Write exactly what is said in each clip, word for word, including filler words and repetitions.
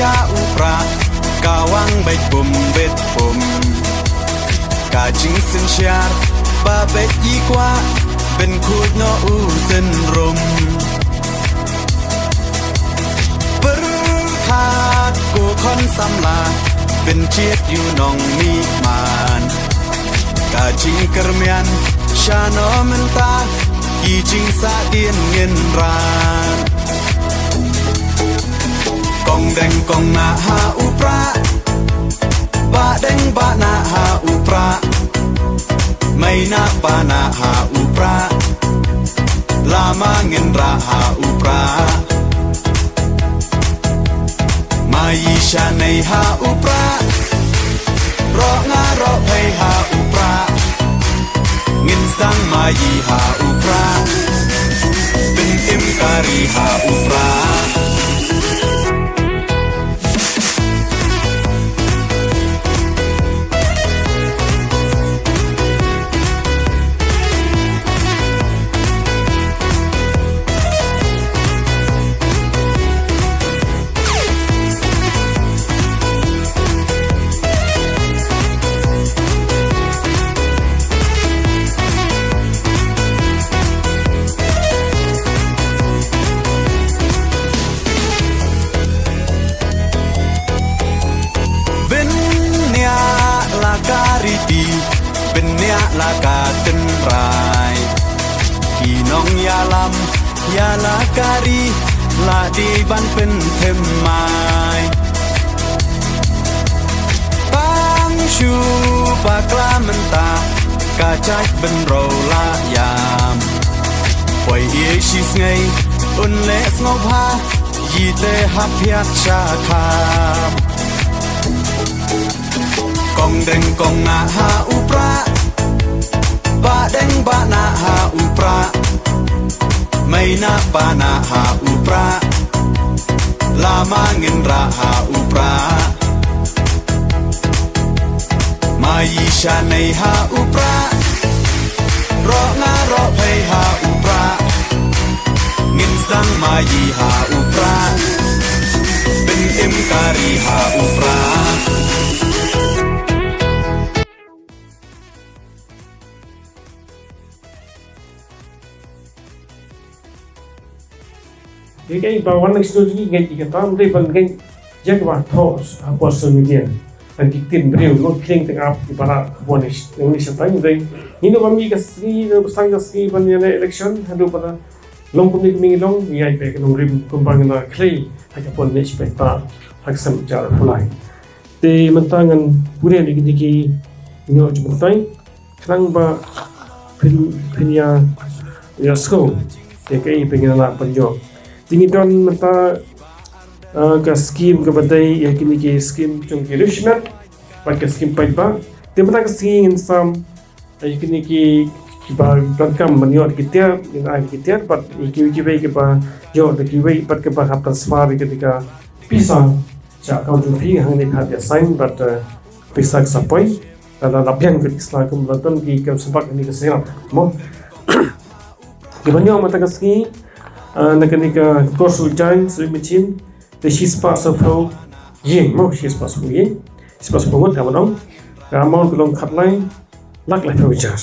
Ka u prah, ka wang beit pum beit pum. Ka jingsynshar, ba beit i kwah, ban khuid noh u synrum. Pyrkhat ko khon samla, ban jied ïa u nongmihman. Ka jingkyrmen, shano mynta, ki jingsahdien ngin ran. Kong deng kong nah ha u prah. Bah deng bah nah ha u prah. Mei nah pa nah ha u prah. Lama ngin rah ha u prah. Mei shane ha u prah. Roh nga roh phei ha u prah. Ngin sdang mei ha u prah. Pyntim kari ha u prah. Bniah la ka riti, bniah la ka tynrai. Ki nongïalam, ïa la ka ri, la dei ban pynthymmai. Tang shu bakla mynta, ka jait bynriew la ïam. Poi ïa shi sngi, un leh sngewbha, ïa te hap ïa sha kham. Kong deng kong nah ha u prah. Bah deng bah nah ha u prah. Mei nah pa nah ha u prah. Lama ngin rah ha u prah. Mei shane ha u prah. Roh nga roh phei ha u prah. Ngin sdang mei ha u prah. Pyntim kari ha u prah. Dei kaei ba wan lang sdang jong ngi ngeit ïa kata, ym dei ban ngeit ïa kaba thoh ha social media. Ha ki ktien briew, nongkren teng ap ki para khublei ngi sha tang dei. Ngi no ba mih ka sngi, no ba sdang ka sngi ban ïa leh election, haduh ba long kumne kumne ngi long, ngi ïai peit ka nongrim kumba ngi la khlei ha ka por ne shipek ta ha ka sem jar pulai. Te mynta ngan pule ïa kine ki ñiuh jingmyntoi. Khnang ba phin, phin ïa, ïa sngew ïa kaei ba ngin lah ban ïoh. Te ngi don mynta, ah, ka skim kaba dei ïa kine ki skim jong ki rishmat bad ka skim paidbah. Te mynta ka sngi ngin sam ïa kine ki, kiba donkam ban ïoh da ki tiar, ngin ai da ki tiar bad ïa kiwei kiwei kiba ïoh da kiwei bad kiba hap transfer ïa kane ka pisa sha account jong phi hangne phi hap ïa sign bad, eh, pisa ka sa poi. Lada la biang ka sla kum la don ki kam sbak ni ka sirap mo. Ki ban ïoh mynta ka sngi, eh, na kane ka course u jaiñ sewing machine te shispah saphew ïing mo, shispah saphew ïing, shispah saphew ngut ka ban ong. Ka amount ka long khatlai lak laiphew hajar.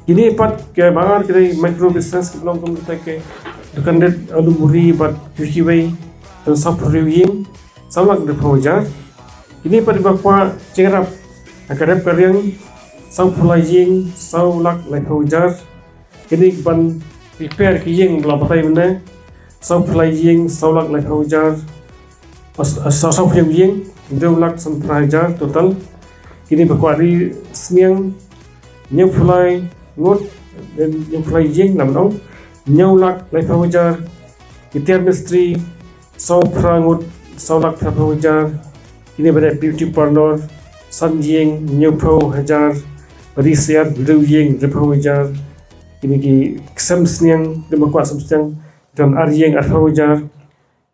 Kine pat kiba ar ki dei micro business kiba long kum kita ki dukan det alu muri bad kiwei kiwei, tang saphew hynriew ïing, saw lak hynriewphew hajar. Kine pat kiba kwah jingïarap ha ka rep ka riang, saphew lai ïing, saw lak laiphew hajar. Kine ban repair ki ïing ba la batai mynne, saphew lai ïing, saw lak laiphew hajar. As-, as-, saw, saphew ïing, hynriew lak sanphew phra hajar total. Kine ba kwah ri sniang, hynñiewphew lai ngut, hynñiewphew lai ïing, la ban ong, hynñiew lak laiphew hajar. Ki tiar mistri, saw phra ngut, saw lak phraphew hajar. Kine ba dei beauty parlour, san ïing, hynñiewphew hajar. Ba ri syiar, hynriew ïing, hynriewphew hajar. Kine ki sem sniang, kiba kwah sem sniang, don ar ïing, arphew hajar.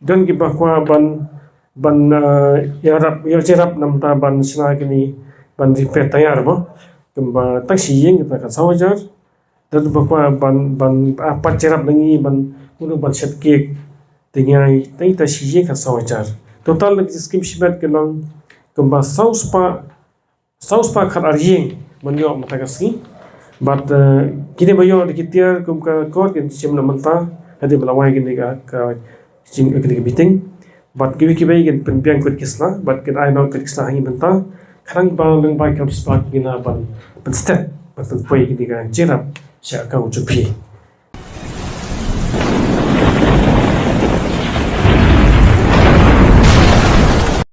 Don kiba kwah ban, ban, eh, ïarap, ïoh jingïarap na bynta ban shna kine, ban repair tayar mo. Kumba tang shi ïing kata ka saw hajar. Don ba kwah ban, ban, ah, pat jingïarap na ngi ban, kumno ban shet cake. Te ngi ai, tang ita shi ïing ka saw hajar. Total na ki skim shimet ki long kumba saw spah, saw spah khat ar ïing ban ïoh mynta ka sngi. Bad kine ba ïoh da ki tiar kum ka kot kin shim na mynta hadien ba la wai kine ka, ka jing kine ka meeting. Bad kiwei kiwei kin pynbiang kot ki sla bad kin ai noh kot ki sla ha ngi mynta. Khnang ba lyngba ki spah kine ban pynstet ban pynpoi kine ka jingïarap sha ka u jong phi.